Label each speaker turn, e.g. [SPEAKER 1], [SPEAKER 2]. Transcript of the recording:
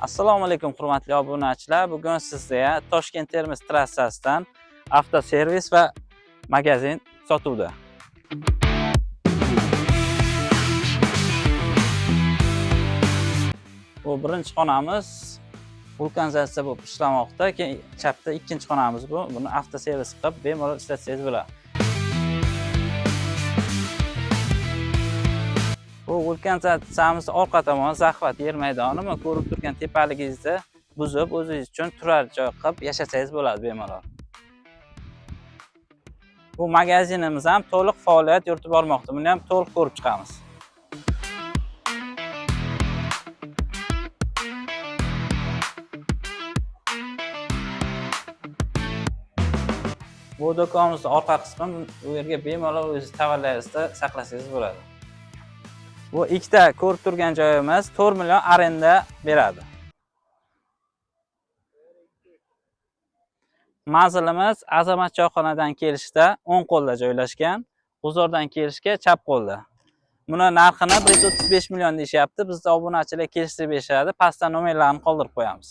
[SPEAKER 1] Assalomu alaykum, hurmatli obunachilar. Bugun sizga Toshkent Termiz trassasidan avtoservis va magazin sotuvda. Bu birinchi xonamiz vulkanizatsiya bo'lib ishlamoqda. Keyin chapda ikkinchi xonamiz bu. Buni avtoservis qilib bemalol ishlatsangiz bo'ladi. Bu vulkanizatsiyamiz orqa tomoni zaxvat yer maydoni. Mana ko'rib turgan tepaligingizni buzib, o'zingiz uchun turar joy qilib yashasangiz bo'ladi bemalol. Bu magazinimiz ham to'liq faoliyat yuritib bormoqda. Buni ham to'liq ko'rib chiqamiz. Bu do'konimizning orqa qismi, bu yerga bemalol o'zingiz tovarlaringizni saqlasangiz bo'ladi. Bu ikkita ko'rib turgan joyimiz 4 million arenda beradi. Manzilimiz Azamat choyxonadan kelishda o'ng qo'lda joylashgan, G'uzordan kelishga chap qo'lda. Buni narxini 135 million deyishyapti. Bizda obunachilar kelishtirib berishadi. Pastdan nomerlarini qoldirib qo'yamiz.